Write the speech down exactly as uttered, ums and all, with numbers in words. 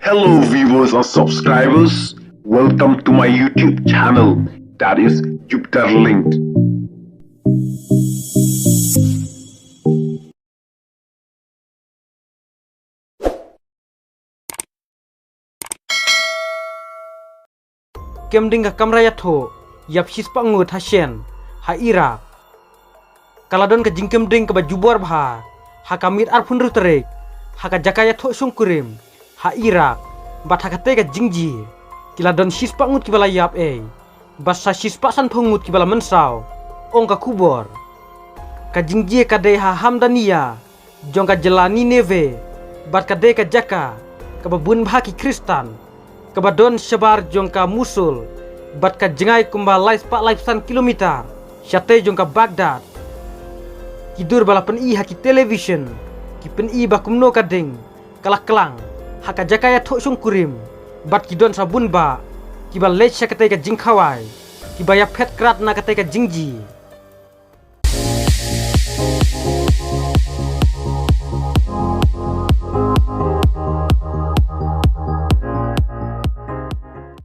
Hello, viewers and subscribers. Welcome to my YouTube channel, that is Jupiter Linked. Kem ding ka kamra ïathuh ïap shispah ngut ha shen ha Iraq. Ka la don ka jingkem ding kaba jubor bha ha ka miet arphew hynriew tarik ha ka jaka ïathuh shongkurim ha Iraq. Bad ha katei ka jingjia ki la don shispah ngut kiba la ïap ei, bad sa shispah sanphew ngut kiba la mynsaw, ong ka khubor. Ka jingjia ka dei ha Hamdaniya jong ka jylla Nineveh, bad ka dei ka jaka kaba bun bha ki Khristan, kaba don shabar jong ka Mosul bad ka jngai kumba lai spah lai phew san kilometer shatei jong ka Baghdad. Ki dur ba la pyni ha ki television ki pyni ba kumno ka ding ka la klang ha ka jaka ïathuh shongkurim, bad ki don sa bun bah kiba leit sha katei ka jingkhawai, kiba ïaphet krad na katei ka jingjia.